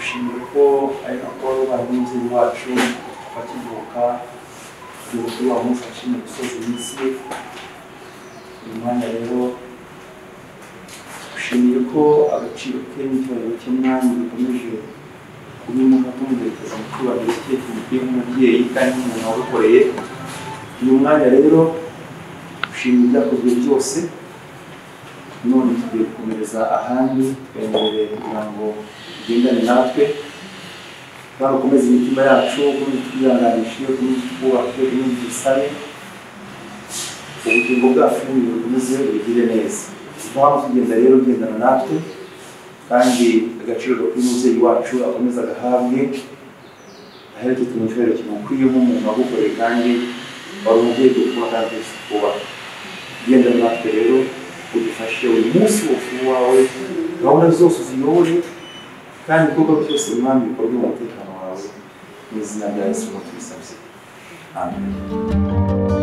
Dushimire ko ari nako wari umubyeyi wacu bakivuka kugeza kuri wa munsi ashimye gusoza iminsi ye. Uyu mwanya rero dushimiye ko agaciro ke n'icyubahiro cye Mwami gikomeje kubimuha, tumuherekeza mu cyubahiro cye tumukwiye nk'umubyeyi kandi nk'umuntu wagukoreye. Uyu mwanya rero dushimiye ibyakozwe byose, none tugiye gukomereza ahandi, twemerere kugira ngo ugendane natwe kandi ukomeze imitima yacu, ukomeze twihanganishe, ukomeze twubake, ukomeze dusabe ubugingo bwacu n'umubiri bukomeze bugire neza. Tuva hano tugenda rero ugendana natwe, kandi agaciro gakwiye umubyeyi wacu akomeze agahabwe, aherekejwe mu cyubahiro kimukwiye nk'umuntu wagukoreye kandi wari umubyeyi dukunda kandi twese twubaha. Ugendana natwe rero udufashe uyu munsi wose uwawe, gahunda zose uziyobore, kandi ibikorwa byose Mwami bikorwe mu mutekano wawe, mu izina rya Yesu ngo tubisabye. Amen.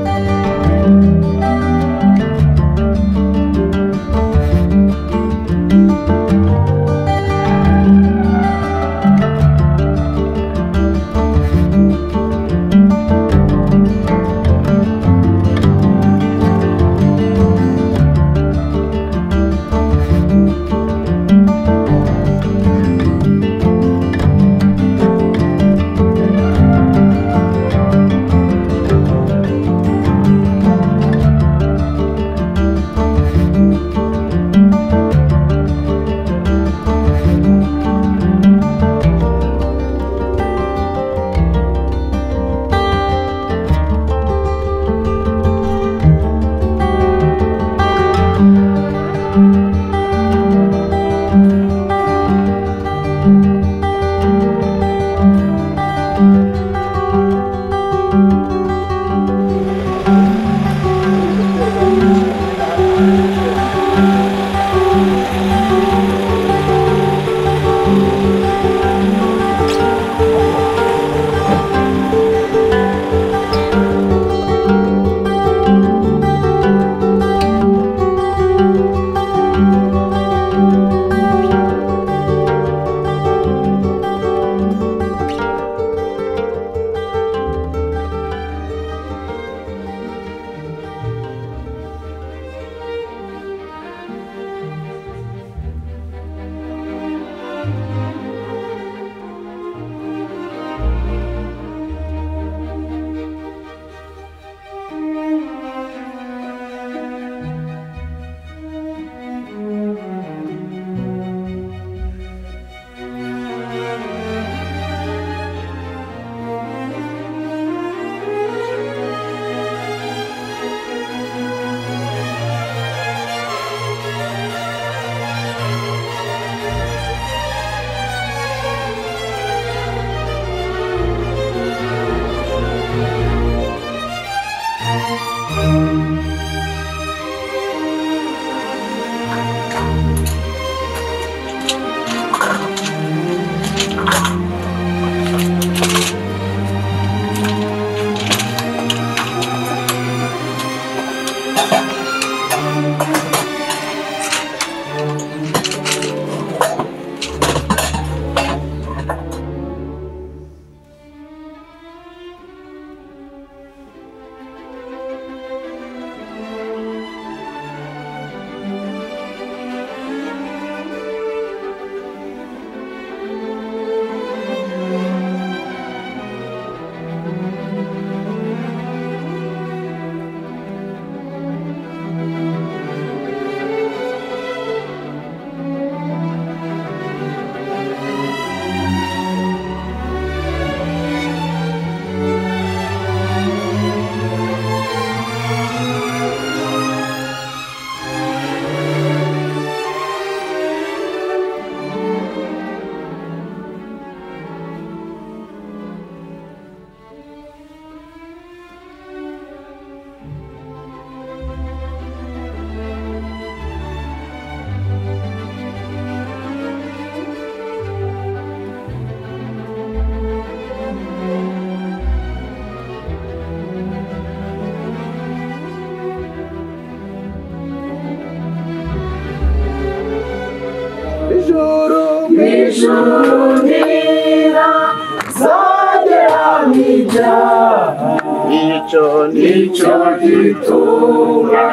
Ijuru ntihazagera ibyaha, icyo nicyo gituma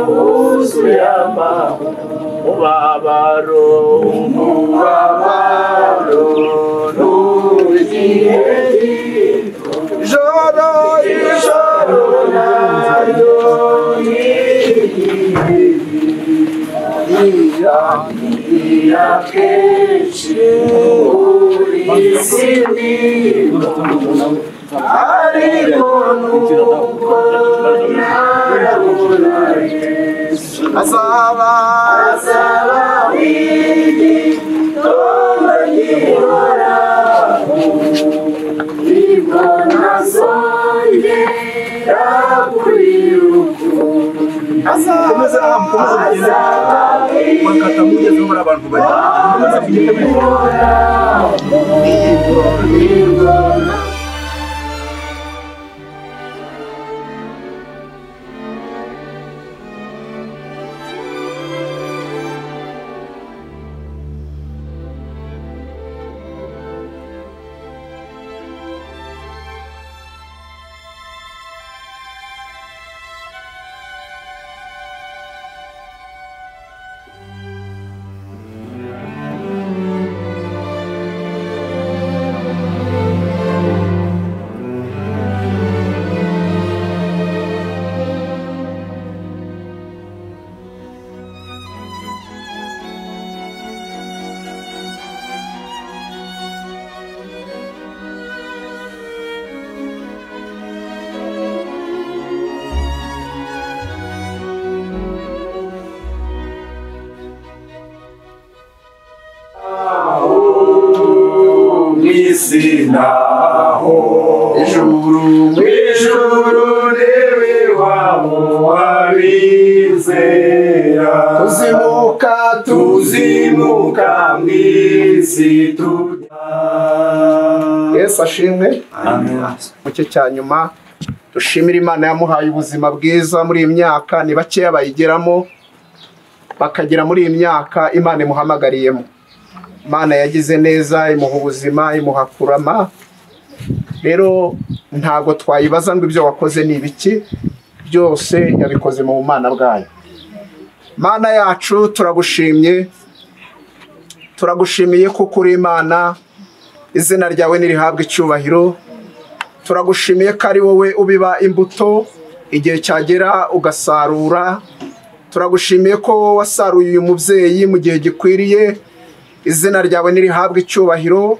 wuzuye amahoro. Umubabaro, umubabaro n'ugihe gito, ijoro ijoro naryo n'igihe ira kenshi muri isi ndimo, ariko nuko ntarabona Yesu. Azaba azaba w'igitondo gihoraho, nibwo ntazongera kurira ukundi. Mukomeze aha, mukomeze mugende. Mwakata mugezeho muri abantu bari. Mukomeze mugende muri. Nibwo Mw'isi naho ijuru, mw'ijuru niwe wabo wabizera, tuzimuka tuzimuka mw'isi tujya. Yesu ashimwe. Amen. Mu cye cya nyuma dushimira Imana yamuhaye ubuzima bwiza muri iyi myaka, ni bakeya bayigeramo bakagera muri iyi myaka Imana imuhamagariyemo. Imana yagize neza, imuha ubuzima, imuha kurama. Rero ntago twayibaza ngo ibyo wakoze ni ibiki, byose yabikoze mu bumana bwayo. Mana yacu turagushimye, turagushimiye kuko uri Imana, izina ryawe nirihabwe icyubahiro. Turagushimiye ko ari wowe ubiba imbuto, igihe cyagera ugasarura. Turagushimiye ko wasaruye uyu mubyeyi mu gihe gikwiriye, izina ryawe nirihabwe icyubahiro.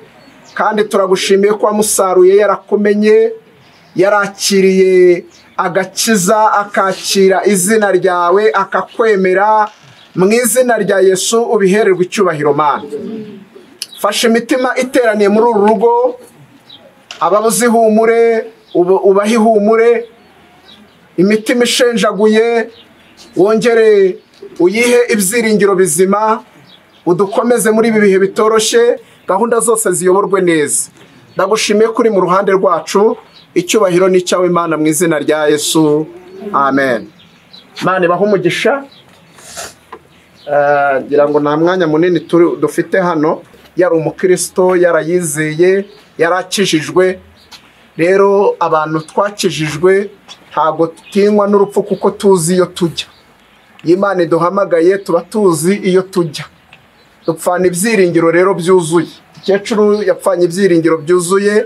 Kandi turagushimiye ko wamusaruye yarakumenye, yarakiriye agakiza, akakira izina ryawe, akakwemera. Mu izina rya Yesu ubihererwe icyubahiro. Mana, fasha imitima iteraniye muri uru rugo, ababuze ihumure ubahe ihumure, imitima ishenjaguye wongere uyihe ibyiringiro bizima, udukomeze muri ibi bihe bitoroshye, gahunda zose ziyoborwe neza. Ndagushimiye kuri mu ruhande rwacu, icyubahiro ni icyawe Imana, mu izina rya Yesu, amen. Imana ibahe umugisha. Ngira ngo nta mwanya munini dufite hano. Yari umukristo, yarayizeye, yarakijijwe. Rero abantu twakijijwe ntago tutinywa n'urupfu kuko tuzi iyo tujya. Imana iduhamagaye tuba tuzi iyo tujya. Dupfana ibyiringiro rero byuzuye. Umukecuru yapfanye ibyiringiro byuzuye,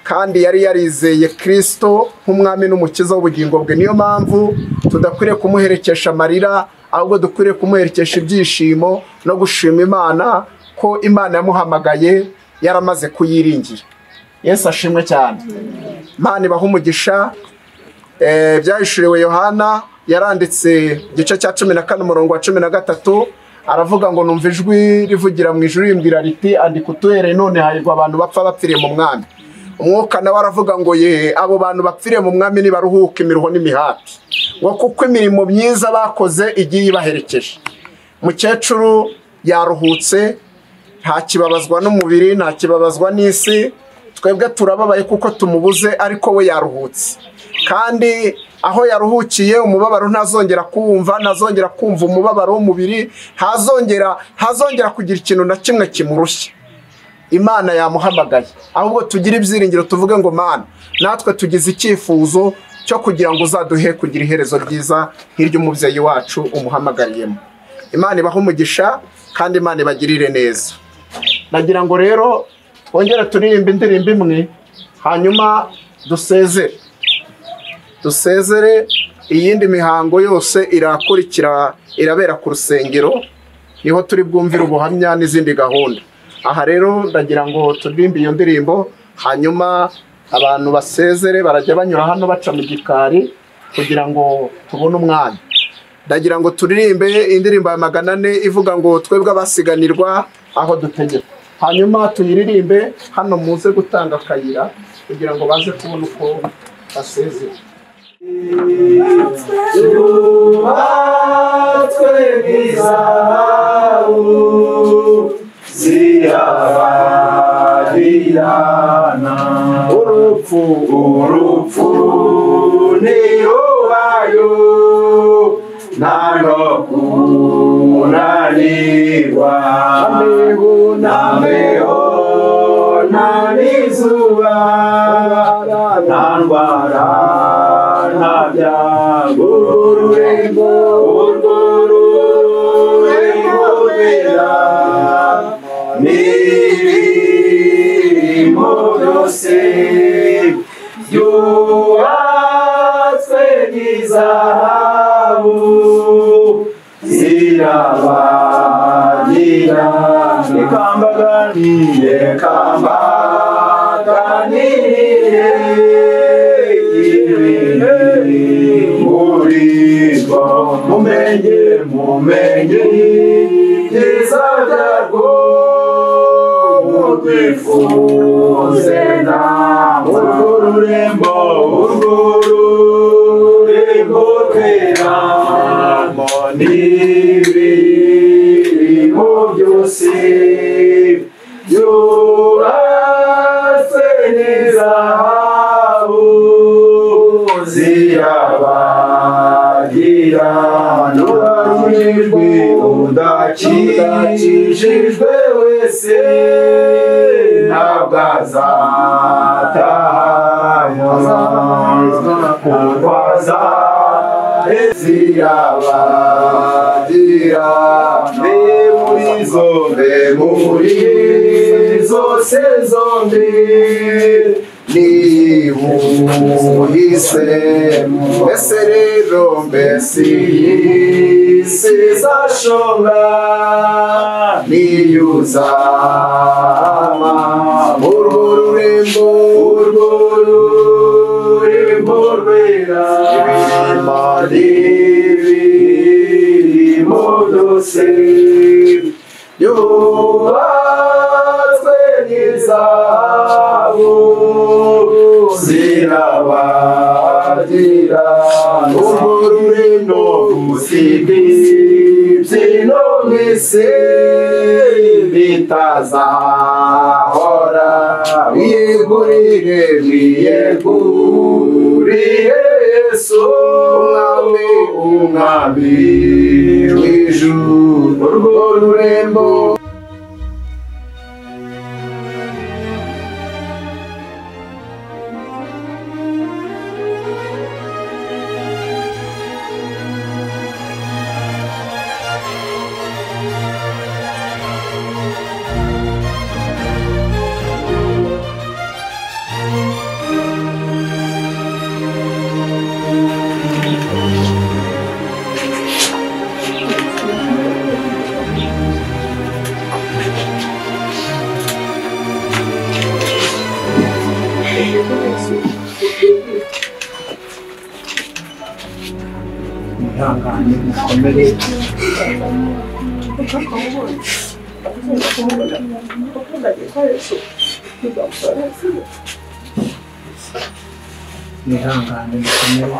kandi yari yarizeye Kristo nk'umwami n'umukiza w'ubugingo bwe. Niyo mpamvu tudakwiriye kumuherekesha amarira, ahubwo dukwiriye kumuherekesha ibyishimo no gushima Imana ko Imana yamuhamagaye yaramaze kuyiringira. Yesu ashimwe cyane. Imana ibahe umugisha. Byahishuriwe Yohana, yaranditse igice cya 14 umurongo wa 13, aravuga ngo numva ijwi rivugira mu ijuru rimbwira riti andika utuhereye none hahirwa abantu bapfa bapfiriye mu mwami. Umwuka nawe aravuga ngo ye, abo bantu bapfiriye mu mwami nibaruhuka imiruho n'imihati, ngo kuko imirimo myiza bakoze igiye ibaherekeje. Mukecuru yaruhutse, nta kibabazwa n'umubiri, nta kibabazwa n'isi. Twebwe turababaye kuko tumubuze, ariko we yaruhutse. Kandi aho yaruhukiye umubabaro ntazongera kuwumva, ntazongera kumva umubabaro w'umubiri, ntazongera kugira ikintu na kimwe kimurushya. Imana yamuhamagaye. Ahubwo tugire ibyiringiro tuvuge ngo Mana, natwe tugize icyifuzo cyo kugira ngo uzaduhe kugira iherezo ryiza nk'iry'umubyeyi wacu umuhamagariyemo. Imana ibahe umugisha kandi Imana ibagirire neza. Nagira ngo rero twongere turirimbe indirimbo imwe hanyuma dusezere. Dusezere, iyindi mihango yose irakurikira irabera ku rusengero, niho turi bwumvire ubuhamya n'izindi gahunda. Aha rero ndagira ngo turirimbe iyo ndirimbo hanyuma abantu basezere, barajya banyura hano baca mu gikari kugira ngo tubone umwanya. Ndagira ngo turirimbe indirimbo ya 400 ivuga ngo twebwe abasiganirwa aho dutegeka. Hanyuma tuyiririmbe hano muze gutanga akayira kugira ngo baze kubona uko basezera. Yubatswe n'izahabu zirabagirana, urupfu ntirubayo nta no kunanirwa, nta mbeho nta n'izuba nta ndwara nta byago, urwo rurembo rwera n'ibirimo byose byubatswe n'izahabu zirabagira. Ikambaganire ibiri mumenye mumenye ibyiza byarwo murwifuze namwe. Urwo rurembo rwera n'ibirimo byose byubatse n'izahabu zirabagira. Udakijijwe wese ntabwo azatahayo, kuko zirabagira. Mbe muri zose zombi niwuhisemo, mbese rero mbese iyi si izashonga niyuzama. Urwo rurembo rwera n'ibirimo byose yubatswe n'izahabu zirabagira. Urwo rurembo rusiga ibyino mw'isi bitazahora, mwiyegurire mwiyegurire Yesu umwami w'ijuru. Urwo rurembo mwihangane mukomere. Mwihangane mukomere.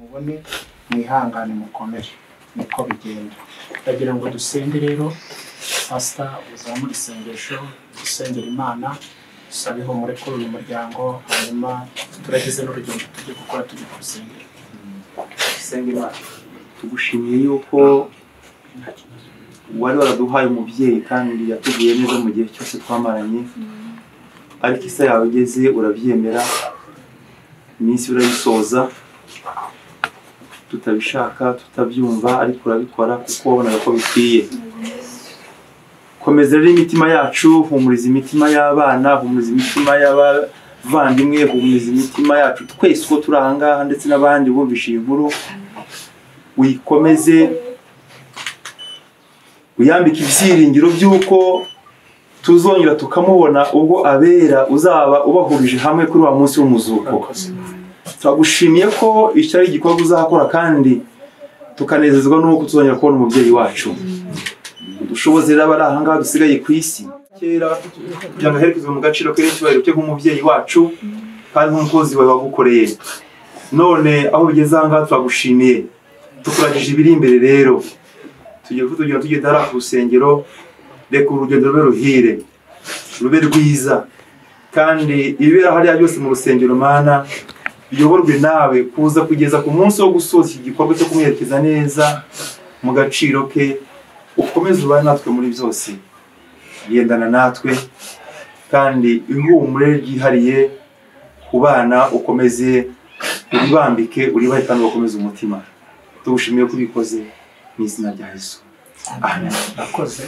mumubone, mwihangane mukomere, niko bigenda. Ndagira ngo dusenge rero, Pastor uzamure isengesho, dusengera Imana, dusabe ihumure kuri uyu muryango, hanyuma turagize n'urugendo tujye gukora tujye ku rusengero. Dusenge Imana. Tugushimiye yuko wari waraduhaye umubyeyi kandi yatuguye neza mu gihe cyose twamaranye, ariko isa yawe igeze urabyemera, iminsi urayisoza tutabishaka tutabyumva, ariko urabikora kuko wabonaga ko bikwiye. Komeza rero imitima yacu, humuriza imitima y'abana, humuriza imitima y'abavandimwe, humuriza imitima yacu twese uko turi aha ngaha ndetse n'abandi bumvishe iyi nkuru, uyikomeze, uyambike ibyiringiro by'uko tuzongera tukamubona ubwo abera uzaba ubahurije hamwe kuri wa munsi w'umuzuko. Turagushimiye ko icyo ari igikorwa uzakora kandi tukanezezwa n'uko tuzongera kubona umubyeyi wacu. Dushoboze rero abari aha ngaha dusigaye ku isi kera kugira ngo aherekezwe mu gaciro ke n'icyubahiro cye nk'umubyeyi wacu kandi nk'umukozi wawe wagukoreye. None aho bigeze aha ngaha turagushimiye, tukuragije ibiri imbere rero. Tugiye kutugenda tugenda hariya ku rusengero, reka urugendo rube ruhire, rube rwiza, kandi ibibera hariya byose mu rusengero Mana biyoborwe nawe kuza kugeza ku munsi wo gusoza iki gikorwa cyo kumwerekeza neza mu gaciro ke. Ukomeze ubane natwe muri byose, gendana natwe kandi ihumure ryihariye ku bana, ukomeze uribambike, uribahe kandi ubakomeze umutima. Tugushimiye ko ubikoze mu izina rya Yesu. Amen. Akoze.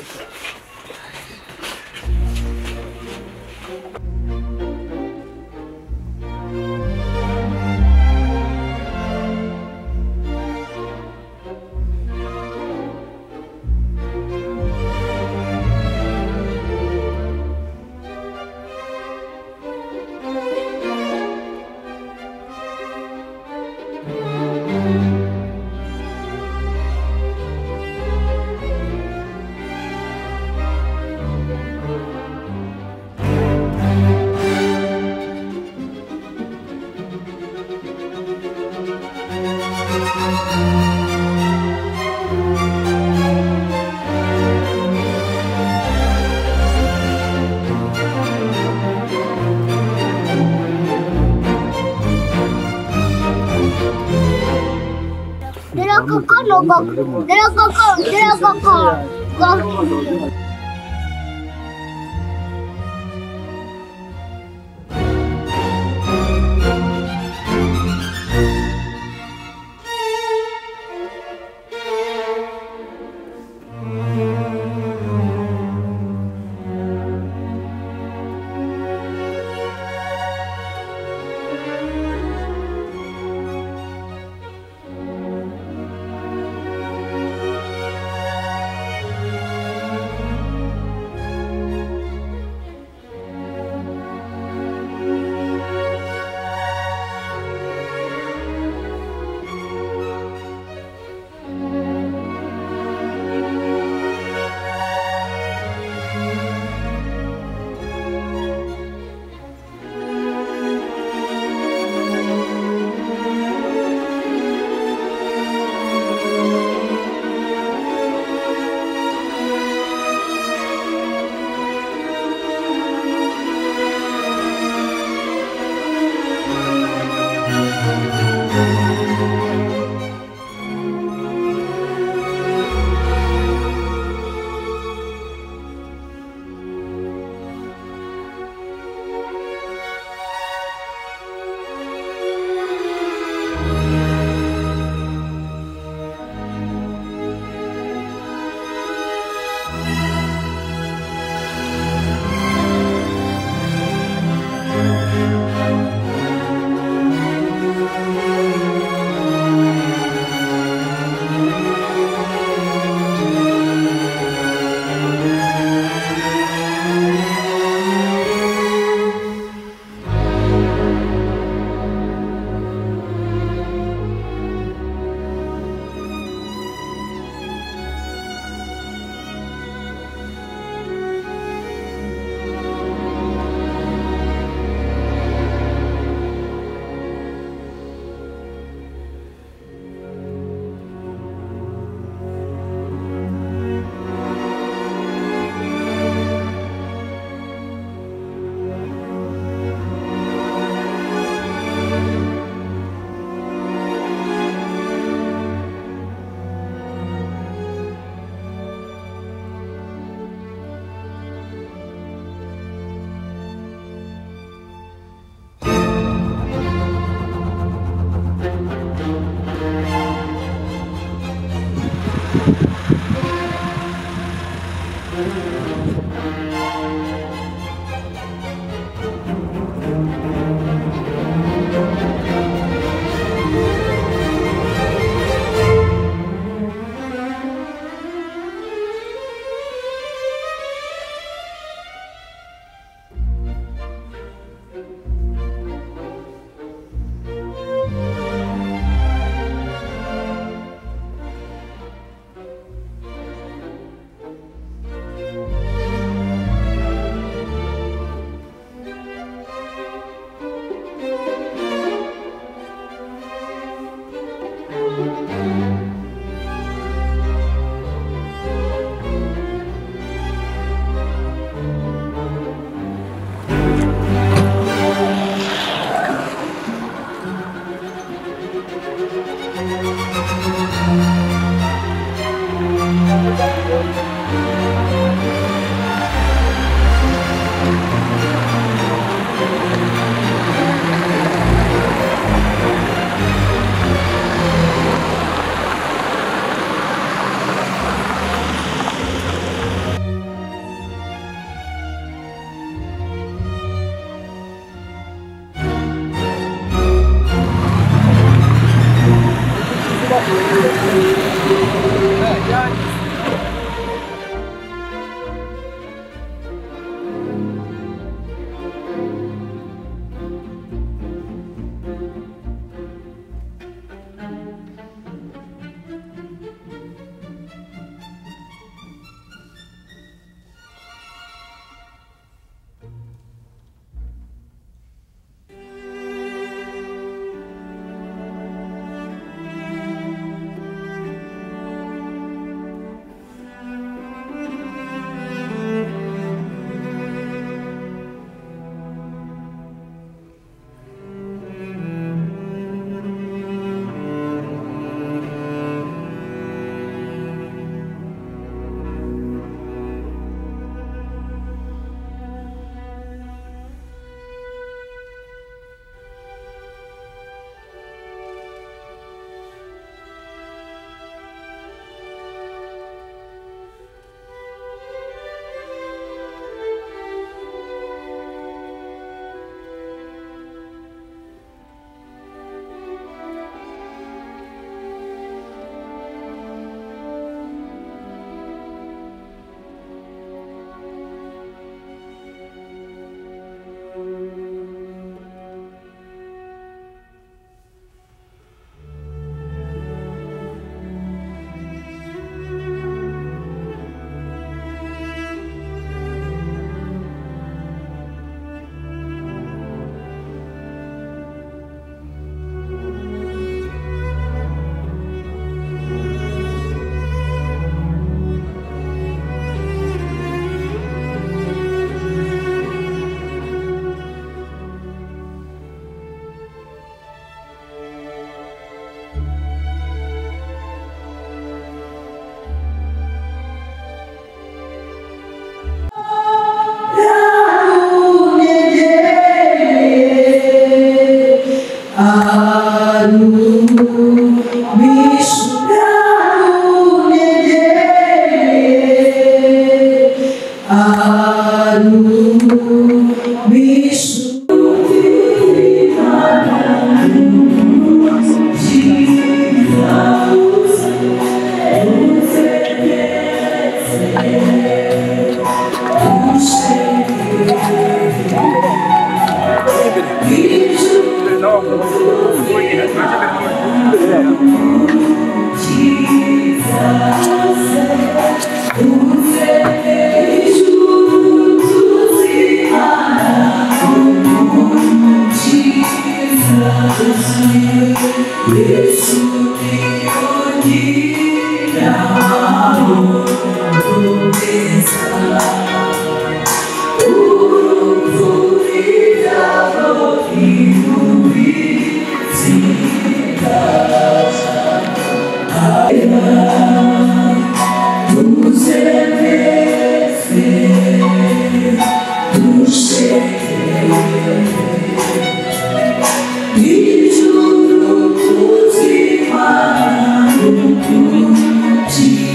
Jesus.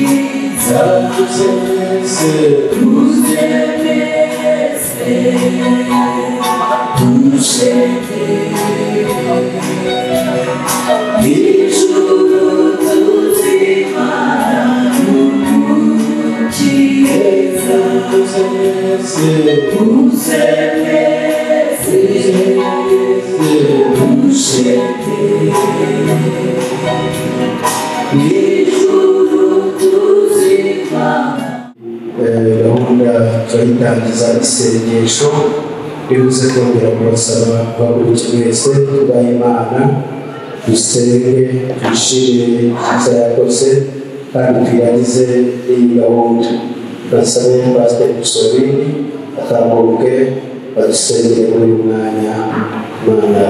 Gahunda turayitangiza isengesho ribuze kongera kubasaba baguruke mwese tubahe Imana dusenge twishimire icyiza yakoze kandi twirangize iyi gahunda. Basabe Pasiteri Mussolini atambuke badusengere muri uyu mwanya. Imana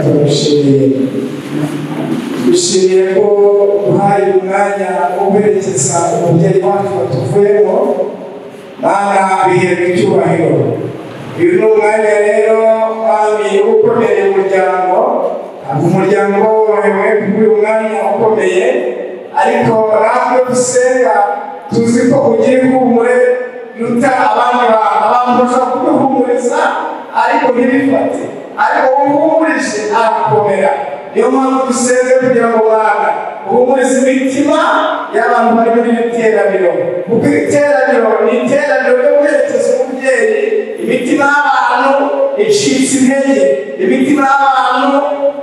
turagushimiye, dushimiye ko uhaye umwanya wo guherekeza umubyeyi wacu watuvuyemo. Mana biherwe icyubahiro. Uyu ni umwanya rero Mwami ukomeye umuryango, ntabwo umuryango worohewe kuko uyu mwanya ukomeye, ariko natwe dusenga tuzi ko ugira ihumure ruta abandi bantu. Abantu bashobora kuguhumuriza ariko ntibifate, ariko uhumurije arakomera. Niyo mpamvu dusenze kugira ngo Bwana uhumurize imitima y'abantu bari muri iri teraniro, kuko iri teraniro ni iteraniro ryo guherekeza umubyeyi. Imitima y'abantu icitse intege, imitima y'abantu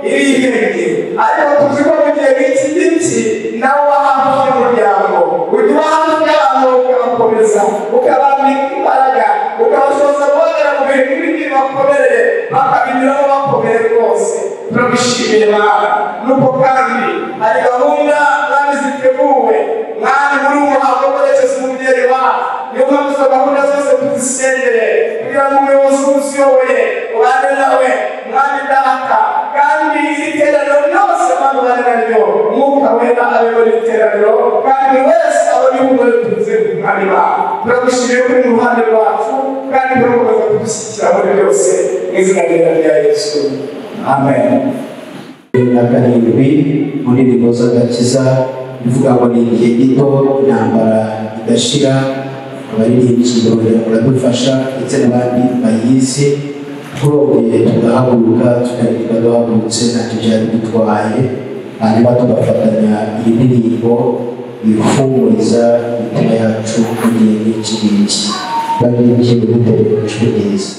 irihebye, ariko tuzi ko mu gihe nk'iki ngiki nawe uba hafi y'umuryango, ujya uba hafi y'abantu ukabakomeza, ukabambika imbaraga, ukabashoza guhagarara mu bintu nk'ibi bakomereye, bakabinyuramo bakomeye rwose. Turagushimiye Mana. Nuko kandi hari gahunda Mwami ziteguwe Mwami muri uyu muhango wo guherekeza umubyeyi wacu. Niyo mpamvu izo gahunda zose tuzisengere kugira ngo umuyobozi uziyoboye ubane nawe Mwami Data, kandi iri teraniro ryose Mwami ubane naryo, Umwuka Wera abe muri iri teraniro, kandi buri wese abone ihumure riturutse ku Mwami wacu. Turagushimiye ko uri mu ruhande rwacu kandi turakomeza kudushyigikira muri byose mu izina ryera rya Yesu, amen. 2007 mu ndirimbo z'agakiza ivuga ngo ni igihe gito intambara idashira. Abaririmbyi barongera muradufasha ndetse n'abandi bayizi, twongeye tugahaguruka tukaririmba duhagurutse ntacyo byari bitwaye, hanyuma tugafatanya iyi ndirimbo ihumuriza imitima yacu mu gihe nk'iki ngiki. Baririmbyi mudutere ijwi ryiza.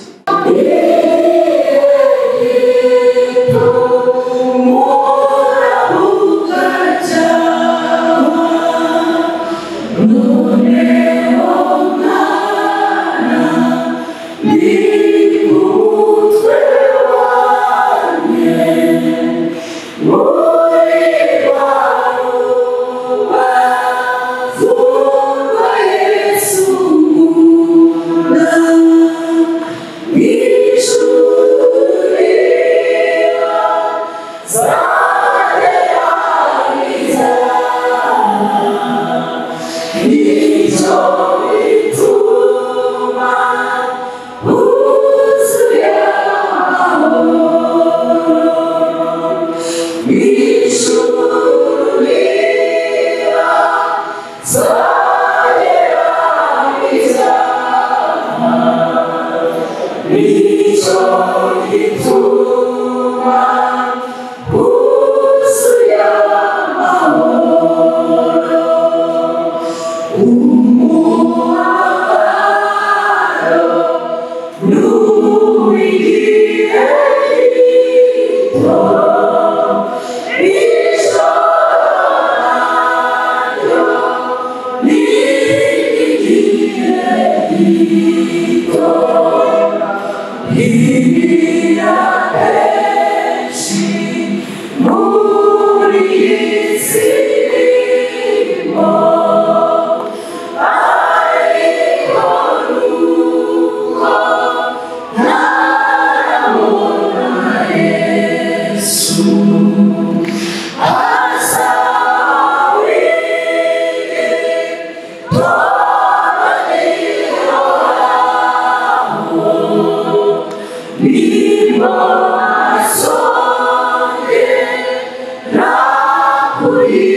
Kuri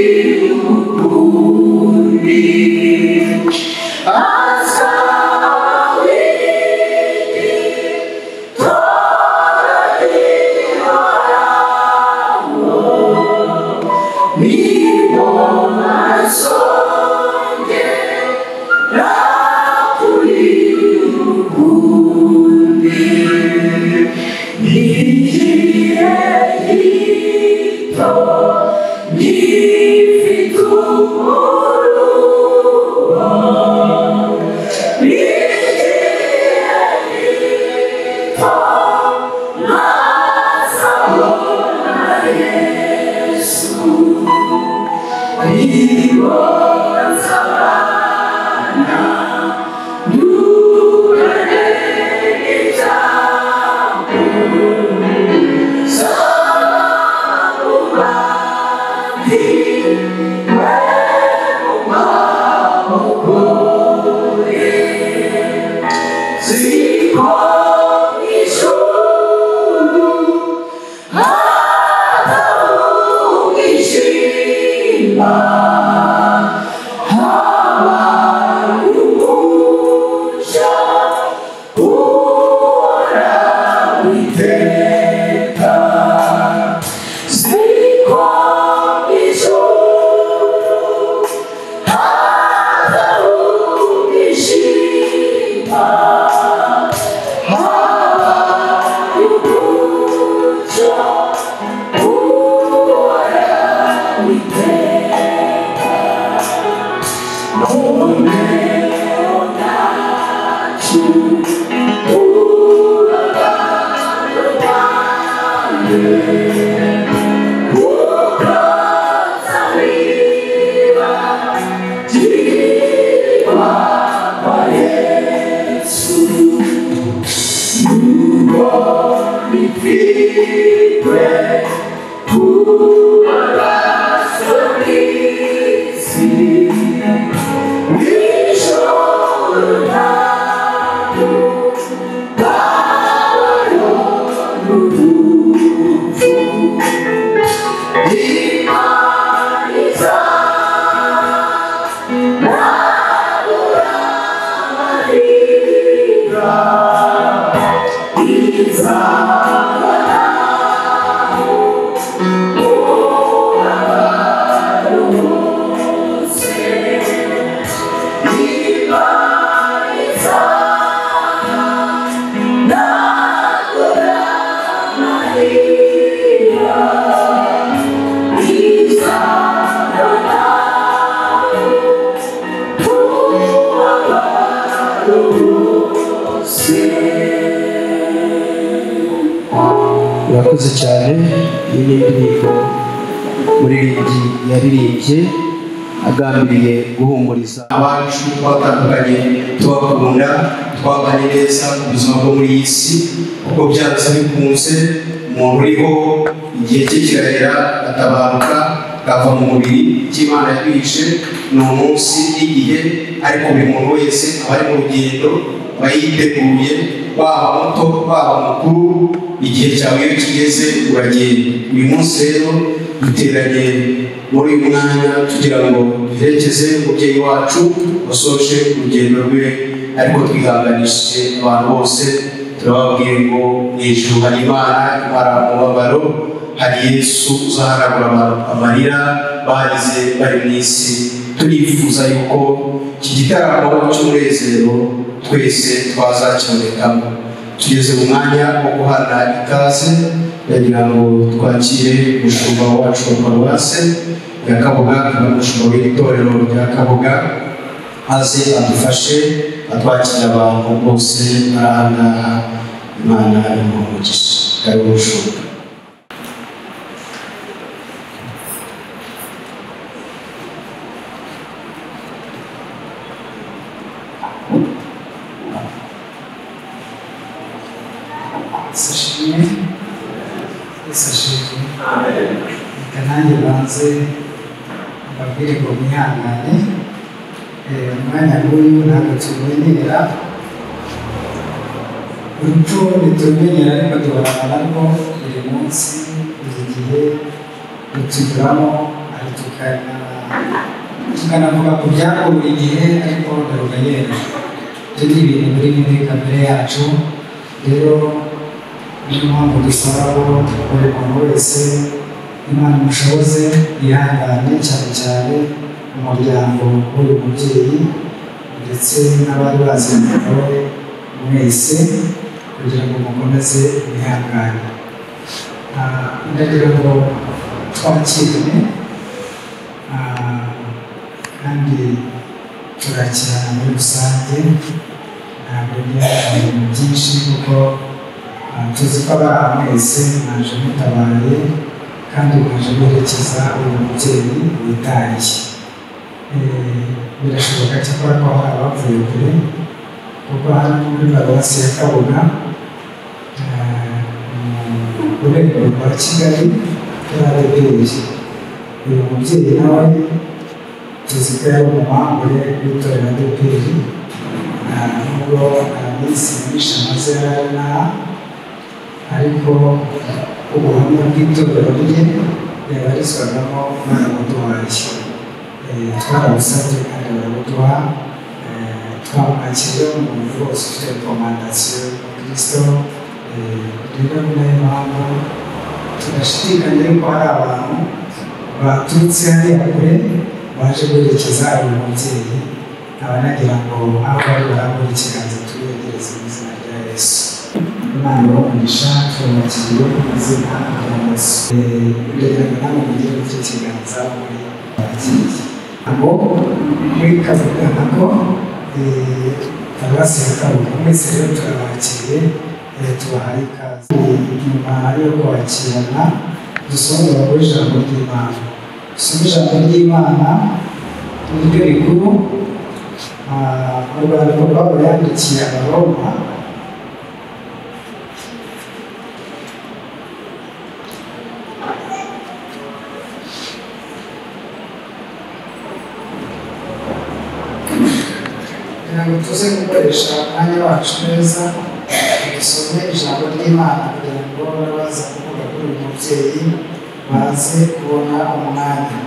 Urakoze cyane. Iyi ni indirimbo muririmbyi yaririmbye agambiriye guhumuriza abacu twatandukanye, tubakunda, twabanye neza mu buzima bwo muri iyi si, kuko byanze bikunze umuntu uriho igihe cye kiragera atabaruka akava mu mubiri. Icyo Imana yaduhishe ni umunsi n'igihe, ariko buri muntu wese aba ari mu rugendo, aba yiteguye, waba muto waba mukuru, igihe cyawe iyo kigeze uragenda. Uyu munsi rero duteranye muri uyu mwanya tugira ngo duherekeze umubyeyi wacu wasoje urugendo rwe, ariko twihanganishije abantu bose, turababwiye ngo mu ijuru hari Imana imara umubabaro, hari Yesu uzahanagura abantu amarira barize bari mu isi. Turifuza yuko iki gitaramo cy'umunezero twese twazakibonekamo. Tugeze mu mwanya wo guhana ikaze, ndagira ngo twakire umushumba wacu wa paruwase ya Kabuga, akaba umushumba w'itorero rya Kabuga, aze adufashe atwakira abantu bose bari aha ngaha. Imana imuhe umugisha. Karibu mushumba. Reka nanjye banze mbabwire ngo mwihangane, umwanya nk'uyu ntabwo tuwumenyera, urupfu ntiturumenyera, ariko duhorana narwo buri munsi, buri gihe rutunyuramo, tukanavuga ku byarwo buri gihe, ariko ntirumenyera. Ibyo ni ibintu biri muri kamere yacu, rero niyo mpamvu dusaba ko buri muntu wese Imana imushoboze yihangane, cyane cyane umuryango w'uyu mubyeyi ndetse n'abari bazanye nawe mwese, kugira ngo mukomeze mwihangane. Ndagira ngo twakirane kandi turakirana muri rusange, ntabwo ngira ibintu byinshi kuko tuzi ko abari mwese mwaje mutabaye kandi mwaje guherekeza uyu mubyeyi witaye. Birashoboka cyakora ko hari abavuye kure, kuko hano muri paruwasi ya Kabuga mu rurembo rwa Kigali kuri ADEPR. Uyu mubyeyi nawe tuzi ko yari umumambure w'itorero ADEPR, nubwo minsi myinshi amaze yari ariko ubuhamya bw'itorero rye yabarizwagamo barabuduhaye. Twarabusabye kandi barabuduha, twamwakiriye umuntu rwose ufite rekomandasiyo y'umukristo. Rero ni nayo mpamvu tudashidikanya yuko hari abantu baturutse hariya kure baje guherekeza uyu mubyeyi, nkaba nagira ngo aho bari barambure ikiganza tubiyegereze mu izina rya Yesu. Imana ibahe umugisha, turabakiriye mu izina rya Yesu. Ndagira ngo namwe mugire gutya ikiganza muri bakiriye. Ngo muri Kabuga nako paruwasi ya Kabuga mwese rero turabakiriye, tubahaye ikaze. Nyuma yo kwakirana dusome ijambo ry'Imana. Dusome ijambo ry'Imana niryo rikuru mu rwandiko Pawulo yandikiye Abaroma. Kugira ngo tuze gukoresha umwanya wacu neza, dusome ijambo ry'Imana kugira ngo n'abaza kuvuga kuri uyu mubyeyi baze kubona umwanya.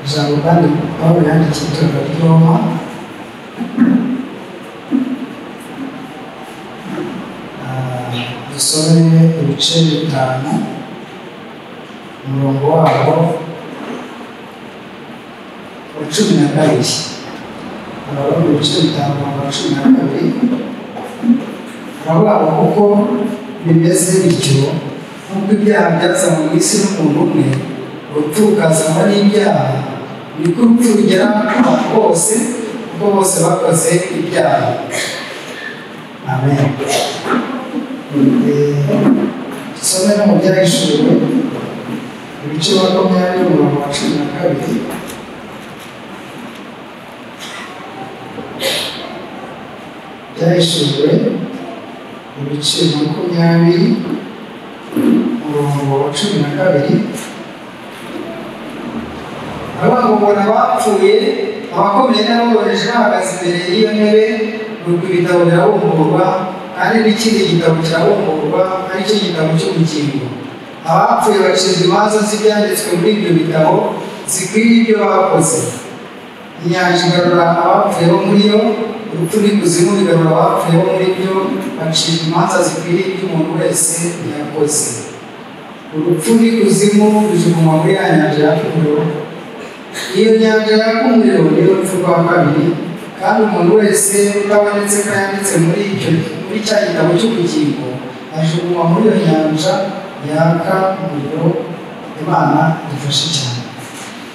Ijambo kandi Pawulo yandikiye itorero ry'i Roma, dusome ibice 5, umurongo wabo wa 12. Abaroma ibice 5 umurongo wa 12 aravuga ngo kuko bimeze bityo, nk'uko ibyaha byazanywe mu isi n'umuntu umwe, urupfu rukazanwa n'ibyaha, niko urupfu rugera ku bantu bose, kuko bose bakoze ibyaha. Amen. Dusome no mu Byahishuwe ibice 20 umurongo wa 12. Byahishuwe ibice 20 umurongo wa 12. Aravuga ngo mbona abapfuye, abakomeye n'aboroheje bahagaze imbere y'iyo ntebe, nuko ibitabo birabumburwa, kandi n'ikindi gitabo kirabumburwa, aricyo gitabo cy'ubugingo. Abapfuye bacirwa imanza z'ibyanditswe muri ibyo bitabo zikwiriye ibyo bakoze. Inyanja igarura abapfuye bo muri yo, urupfu n'ikuzimu bigarura abapfuye bo muri byo, bacirwa imanza zikwiriye ibyo umuntu wese yakoze. Urupfu n'ikuzimu bijugunywa muri ya nyanja yaka umuriro. Iyo nyanja yaka umuriro niyo rupfu rwa kabiri, kandi umuntu wese utabonetse ko yanditse muri cya gitabo cy'ubugingo ajugunywa muri iyo nyanja yaka umuriro. Imana idufashe cyane.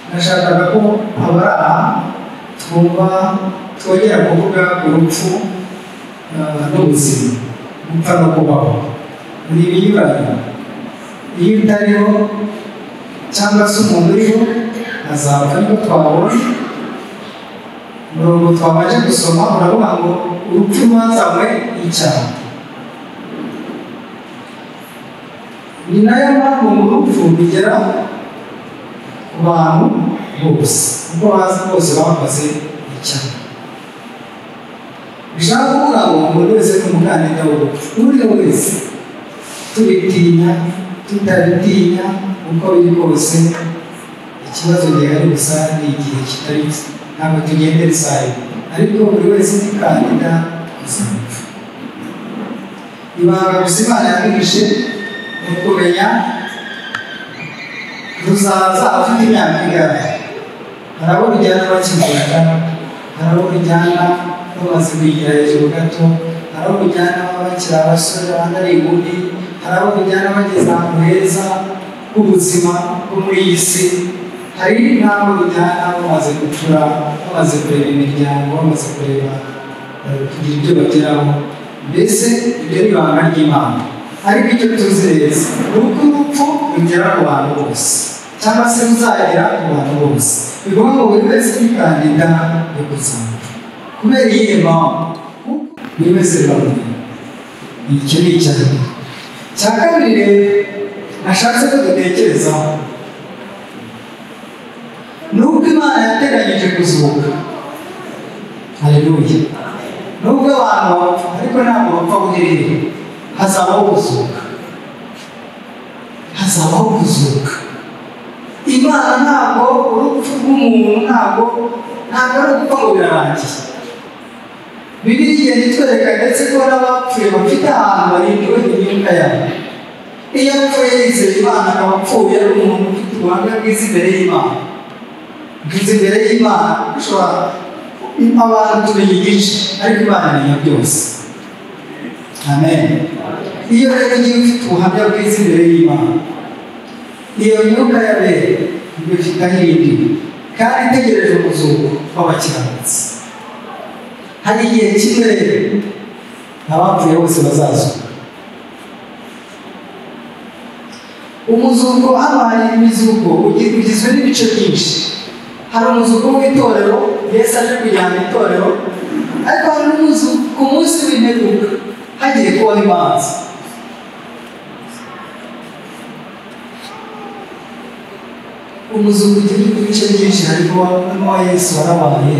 Nashakaga ko abari aha twumva twongera kuvuga urupfu n'ubuzima, gupfa no kubaho ni ibinyuranye. Iyo utariho cyangwa se umuntu uriho azapfa, niko twabonye. Umurongo twabanje gusoma uravuga ngo urupfu rwazanywe n'icyaha. Ni nayo mpamvu mu rupfu bigera ku bantu bose, kuko bazi bose bakoze icyaha. Bishaka kuvuga ngo umuntu wese ni umukandida w'urupfu, uriho wese, tubitinya tutabitinya, uko biri kose ikibazo gihari gusa ni igihe kitari, ntabwo tugendera isaha, ariko buri wese ni kandida kuzapfa. Ibanga gusa Imana yabihishe ni ukumenya ruzaza afite imyaka ingana. Hari abo rujyana bakivuka, hari abo rujyana bamaze kwigira hejuru gato, hari abo rujyana bakiri abasore abandi ari inkumi, hari abo rujyana bageze ahantu heza h'ubuzima bwo muri iyi si, hari n'abo rujyana bamaze gukura, bamaze kureba imiryango, bamaze kureba kugira ibyo bageraho. Mbese ibyo ni ibanga ry'Imana. Ariko icyo tuzi neza ni uko urupfu rugera ku bantu bose, cyangwa se ruzagera ku bantu bose. Bivuga ngo buri wese ni kandida yo kuzapfa. Kubera iyihe mpamvu? Buri wese biramureba. Icyo ni icya mbere. Icya kabiri rero nashatse ko dutekerezaho ni uko Imana yateganyije kuzuka. Haleluya. Nubwo abantu bapfa, ariko ntabwo bapfa buherere, hazabaho kuzuka. Hazabaho kuzuka. Imana ntabwo urupfu rw'umuntu ntabwo ari ugupfa ngo birarangiye. Bibiliya igenda itwereka ndetse ko n'abapfuye bafite ahantu barindiwe imyuka yabo. Iyo apfuye yizeye Imana akaba apfuye ari umuntu ufite ubuhamya bwiza imbere y'Imana. Bwiza imbere y'Imana, ushobora abantu tumenya igice, ariko Imana imenya byose. Amen. Iyo rero ugiye ufite ubuhamya bwiza imbere y'Imana, iyo myuka y'abera ngo ifite aho irindiwe, kandi itegereje umuzuko w'abakiranutsi. Hari igihe kimwe rero abapfuye bose bazazuka. Umuzuko hano hari imizuko ugizwe n'ibice byinshi. Hari umuzuko w'itorero, Yesu aje kujyana itorero, ariko hari n'umuzuko ku munsi w'imperuka hagiye kubaho imanza. Umuzuko ugizwe n'ibice byinshi, harimo n'uwa Yesu warabaye,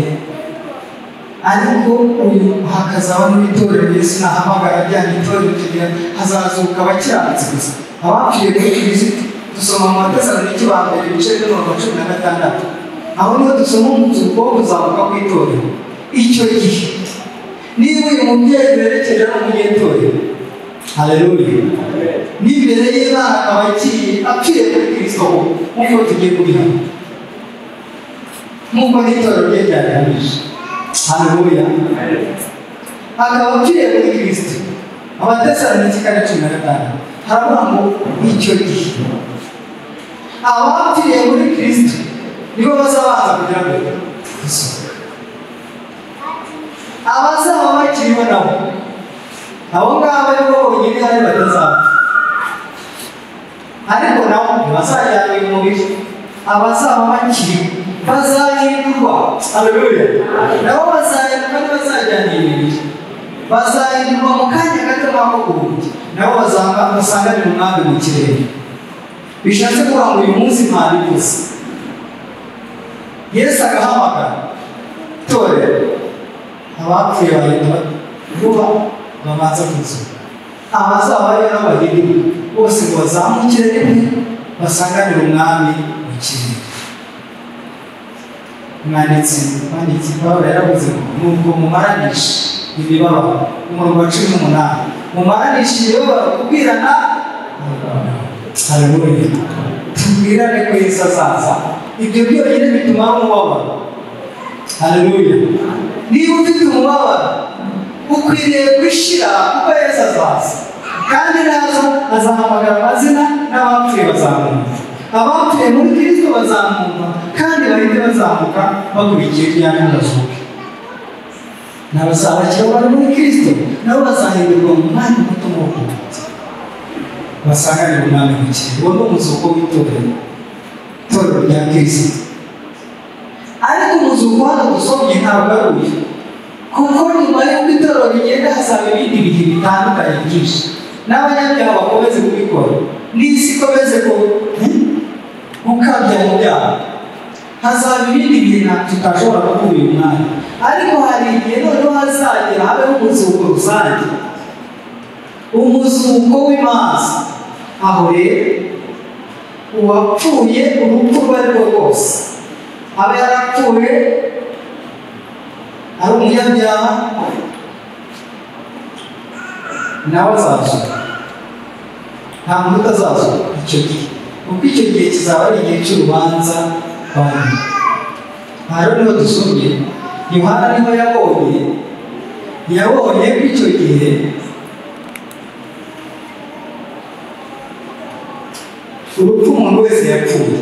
ariko uyu hakazaba n'itorero Yesu nahamagara rya itorero kugira hazazuka abakiranutsi gusa. Abapfuye muri Kristo dusoma mu Batesalonike ba mbere ibice 16, aho niho dusoma umuzuko wo kuzamuka kw'itorero. Icyo gihe niba uyu mubyeyi werekeje ari umunyetorero, haleluya, n'imbere y'Imana akaba apfiriye kuri Kristo nk'uko tugiye kubihamya, nk'uko n'itorero rye ryabihamije, haleluya, akaba apfiriye kuri Kristo. Abatesalonike 4:15 haravuga ngo icyo gihe abapfiriye muri Kristo nibo bazabanza kugira ngo gusohoka. Abazaba bakiriho nabo, abo ngabo aribo bonyine hari batazapfa, ariko nabo ntibazajyanwa umubiri. Abazaba bakiriho bazahindurwa, haleluya, nabo bazahinduka ntibazajyana imibiri, bazahindurwa mu kanya gato nk'ako guhumbya, nabo basanganira umwami mu kirere. Bishatse kuvuga ngo uyu munsi ntabivuze, Yesu agahamagara itorero, abapfuye bahita vuba babanza kuzuka, abazaba bariho n'abahindurwa bose ngo bazamukire rimwe basanganire umwami mu kirere. Umwanditsi Pawulo yaravuze ngo nubwo mumaranisha imibabaro, umurongo wa 18, mumaranisha imibabaro kubwirana, haleluya, tubwirane ko Yesu azaza. Ibyo byonyine bituma umubabaro, haleluya. Niba ufite umubabaro ukwiriye gushira kuko Yesu azaza, kandi naza azahamagara amazina n'abapfuye bazamwumva, abapfuye muri Kristo bazamwumva, kandi bahite bazamuka bakurikiye rya n'abazuke. N'abazabakira bari muri Kristo nabo bazahindurwa mu mwanya muto w'ubukungu, basanganira umwami mu kirere. Uwo ni umuzuko w'itorero, itorero rya Kristo. Ariko umuzuko hano dusomye ntabwo ari uyu, kuko nyuma y'uko itorero rigenda hazaba ibindi bihe bitandukanye byinshi, n'abanyabyaha bakomeze kubikora, n'isi ikomeze gukabya mu byaha, hazaba ibindi bihe tutashobora kuvuga uyu mwanya. Ariko hari igihe noneho hazagera habeho umuzuko rusange, umuzuko w'imanza. Aho rero uwapfuye urupfu urwo ari rwo rwose, aba yarapfuye ari umunyabyaha, nawe azazuka. Nta muntu utazazuka icyo gihe, kuko icyo gihe kizaba ari igihe cy'urubanza rwa nyuma. Aha rero niho dusomye Yohana niho yabonye ko icyo gihe urupfu umuntu wese yapfuye,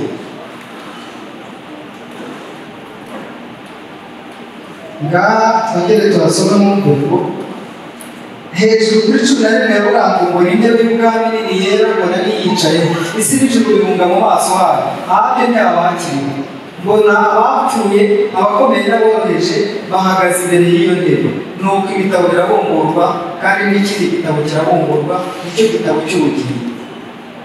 ngaha twongere tuhasome mu hejuru kuri 11 yavuga ngo mbona intebe y'ubwami nini yera, mbona niyicayeho, isi n'ijuru bihunga mu maso hayo, ahabyo ntiyabakiriwe. Mbona abapfuye, abakomeye n'aboroheje bahagaze imbere y'iyo ntebe. Nuko ibitabo birabumburwa, kandi n'ikindi gitabo kirabumburwa, nicyo gitabo cy'ubugingo.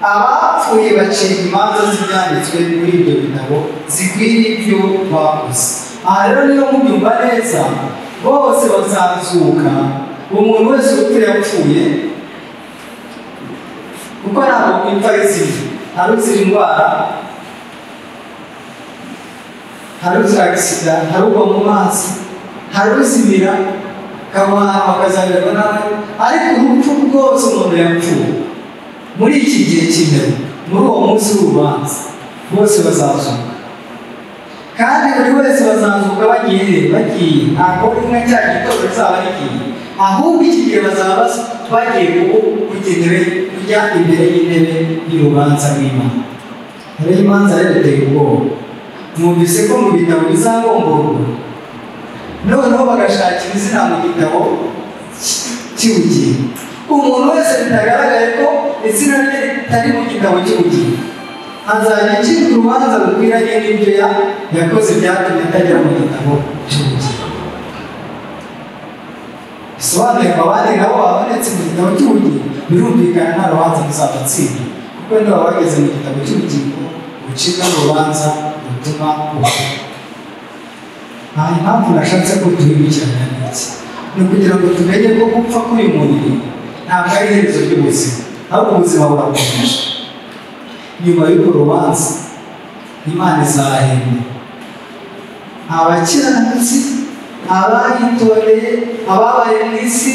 Abapfuye bacira imanza z'ibyanditswe muri ibyo bitabo zikwiriye ibyo bakoze. Aha rero niyo mubyumva neza, bose bazazuka, umuntu wese urupfu yapfuye, kuko ntabwo ipfa ari zimwe. Hari uzira indwara, hari uzira agisida, hari ugwa mu mazi, hari uzimira akazabirwa nawe, ariko urupfu rwose umuntu yapfuye muri iki gihe cy'imperuka, muri uwo munsi w'urubanza, bose bazazuka. Kandi buri wese bazazuka bagiye, ntabwo rimwe cya gitondo rizaba rigiye, ahubwo iki gihe bazaba bagiye kugenewe kujya imbere y'intebe y'urubanza rw'Imana. Rero imanza rero iteye ubwoba. Mwumvise ko mu bitabo bizabomborwa, noneho bagashakira izina mu gitabo cy'ubugingo. Umuntu wese bitagaragaye ko izina rye ritari mu gitabo cy'ubugingo azajya acibwa urubanza rukwiranye n'ibyo yakoze byatumye atagera mu gitabo cy'ubugingo. Bisobanuye ngo abandi nabo babonetse mu gitabo cy'ubugingo, birumvikana nta rubanza ruzabatsinda, kuko niba bageze mu gitabo cy'ubugingo ucibwa n'urubanza rutuma upfa. Nta impamvu nashatse ko tubibukiranya n'iki, ni ukugira ngo tumenye ko gupfa k'uyu mubiri ntabwo ari iherezo ry'ubuzima, ahubwo ubuzima burakomeje. Nyuma y'urwo rubanza Imana izahemba abakiranutsi, abayitoreye, ababaye mu isi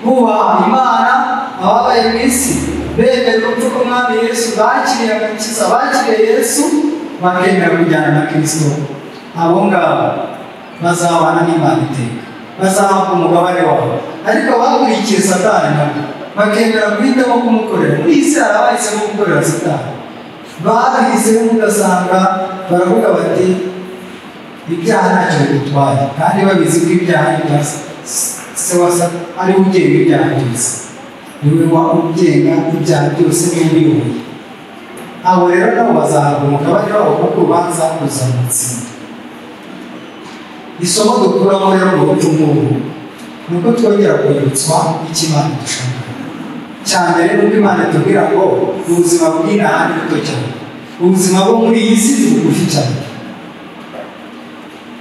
bubaha Imana, ababaye mu isi bemera urupfu rw'Umwami Yesu, bakiriye agakiza, bakiriye Yesu, bakemera kujyana na Kristo. Abo ngabo bazabana n'Imana iteka, bazahabwa umugabane wabo. Ariko abakurikiye Satani nabo bakemera guhitamo kumukorera. Muri iyi si hari abahisemo gukorera Satani, bahisemo ugasanga baravuga bati ibyaha ntacyo bidutwaye, kandi babizi ko ibyaha ari ibya se wa Satani, ari we ugenga ibyaha byose, niwe ugenga ibyaha byose, niwe ubiyoboye. Abo rero nabo bazahabwa umugabane wabo kuko urubanza ruzamutsinda. Isomo dukuramo rero mu rupfu nk'ubu ni uko twongera kwibutswa icyo Imana idushaka. Cya mbere ni uko Imana itubwira ngo ubuzima bw'inaha ni buto cyane, ubuzima bwo muri iyi si ni bugufi cyane.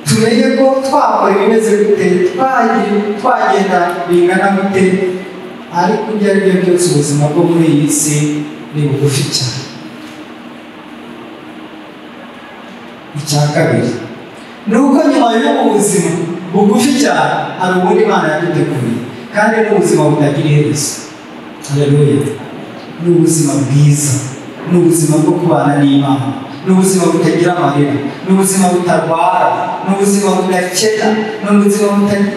Tumenye ko twakora ibimeze gute, twagenda bingana gute, ariko ibyo ari byo byose ubuzima bwo muri iyi si ni bugufi cyane. Icya kabiri ni uko nyuma y'ubu buzima bugufi cyane hari ubundi Imana yaduteguriye, kandi ni ubuzima butagira iherezo. Haleluya! Ni ubuzima bwiza, ni ubuzima bwo kubana n'Imana, ni ubuzima butagira amarira, ni ubuzima butarwara, ni ubuzima budakena, ni ubuzima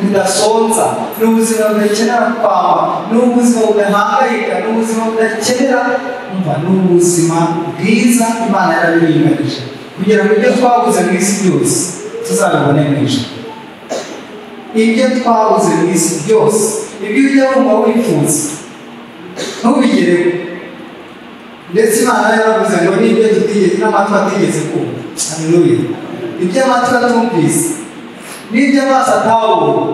budasonza, ni ubuzima budakenera kwamba, ni ubuzima budahangayika, ni ubuzima budakenera umva, ni ubuzima bwiza Imana yarabiringanije kugira ngo ibyo twabuze mu isi byose tuzabibone mu ijuru. Ibyo twabuze mu isi byose, ibyo ujya wumva wifuza ntubigereho, ndetse Imana yaravuze ngo n'ibyo tutigeze n'amatwi atigeze kumva. Haleluya! Ibyo amatwi atumvise n'ibyo amaso atabonye,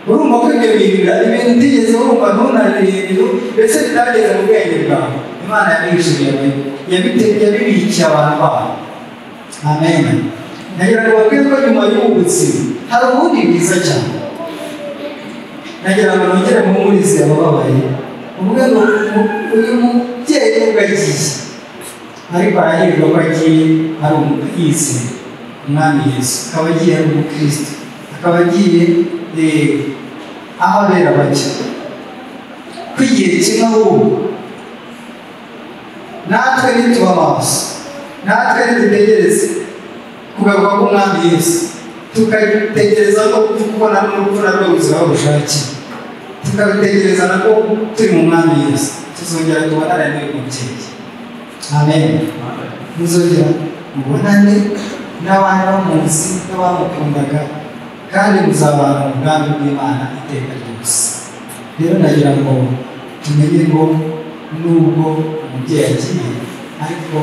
urumva ko ibyo bintu ibintu utigeze wumva ntunarebe, ndetse bitageze mu bwenge bwawe, Imana yabishimiye, yabibikiye abantu bayo. Amen. Nagira ngo babwire ko nyuma y'ubu buzima hari ubundi bwiza cyane. Nagira ngo nongere muhumurize abababaye, uvuge ngo uyu mubyeyi nubwo agiye, ariko arahirwa ko agiye ari yizeye Umwami Yesu, akaba agiye ari umukristo, akaba agiye aho abera bake. Ko igihe kimwe ahubwo natwe nituba maso, natwe ntidutegereze kugaruka k'Umwami Yesu, tukategereza no kubona n'urupfu narwo ruzaba bushake, tukabitegereza nabwo turi mu Mwami Yesu, tuzongera tubonane n'uyu mubyeyi. Amen. Muzongera mubonane n'abandi bamuzi n'abamukundaga, kandi muzabana mu bwami bw'Imana iteka ryose. Rero nagira ngo tumenye ngo nubwo umubyeyi agiye, ariko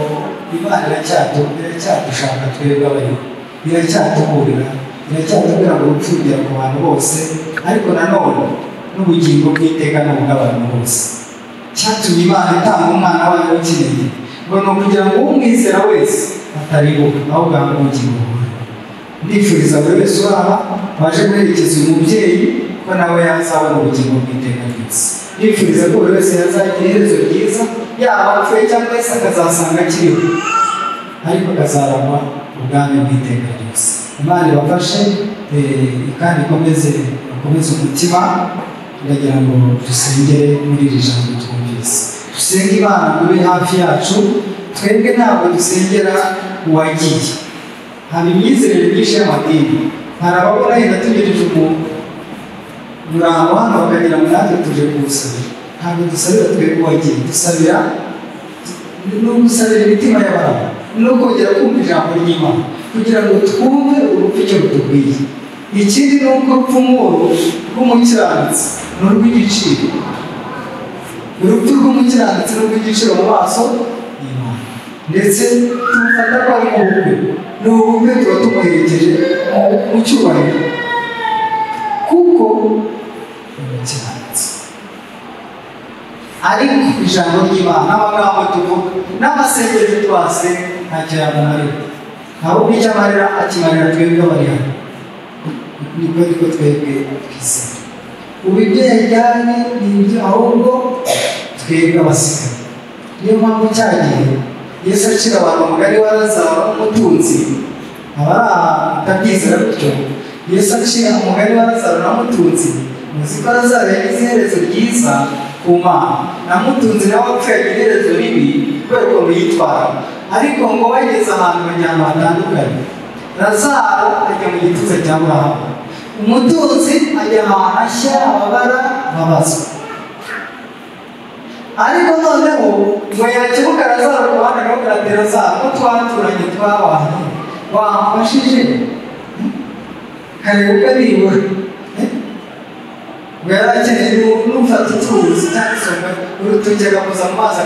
Imana iracyadushaka twebwe abariho, iracyatuburira, iracyatubwira ngo urupfu rugera ku bantu bose, ariko nanone n'ubugingo bw'iteka ni ubw'abantu bose. Cyatumye Imana itanga umwana wayo w'ikinege ngo ni ukugira ngo umwizera wese ataribuka, ahubwo ahabwe ubugingo buhoraho. Ndifuriza buri wese uri aha waje guherekeza uyu mubyeyi ko nawe yazabona ubugingo bw'iteka ryose. Ndifuriza ko buri wese yazagira iherezo ryiza, yaba apfuye cyangwa se akazasanga akiriho, ariko akazaragwa ubwami bw'iteka ryose. Imana ibafashe kandi ikomeze umutima. Ndagira ngo dusengere muri iri jambo twumvise, dusenge Imana ngo ibe hafi yacu. Twebwe ntabwo dusengera uwagiye. Haba imyizerere myinshi y'amadini, hari ababona yenda tugejeje umurambo hano bakagira ngo natwe tuje kuwusabira. Ntabwo dusabira twebwe uwagiye, dusabira ni ugusabira imitima y'abantu, ni ukongera kumva ijambo ry'Imana, Kugira ngo twumve urupfu icyo rutubwiye. Ikindi ni uko urupfu nk'uru rw'umukiranutsi ni urw'igiciro. Urupfu rw'umukiranutsi ni urw'igiciro mu maso y'Imana, ndetse tumufata ko ari ubukwe. Ni ubukwe, tuba tumuherekeje mu cyubahiro kuko ni umukiranutsi. Ariko ijambo ry'Imana n'amagambo tuvuga n'amasengesho twasenga ntacyo yamumarira, ahubwo icyo amarira akimarira twebwe abari hano. Niko niko twebwe twizera. Ubu ibyo yajyanye ni ibyo, ahubwo twebwe abasigaye. Niyo mpamvu cya gihe Yesu acira abantu umugani wa Lazaro n'umutunzi, abari ahantu utabyizera gutyo, Yesu acira umugani wa Lazaro na mutunzi. Muzi ko Lazaro yagize iherezo ryiza ku Mana, na mutunzi nawe apfuye agira iherezo ribi kubera ukuntu yitwara. Ariko ngo bageze ahantu bajya ahantu hatandukanye, Lazaro ajya mu gituza cya Aburahamu, umutunzi ajya ahantu ashya, ababara, ababazwa. Ariko noneho ngo yakebuka Lazaro ku ruhande akavuga ati Lazaro, ko twaturanye twabanye, wamfashije nkareba nibura. Ngo yari akeneye n'ufata utuzi cyangwa isombe urutoki agakoza mu mazi.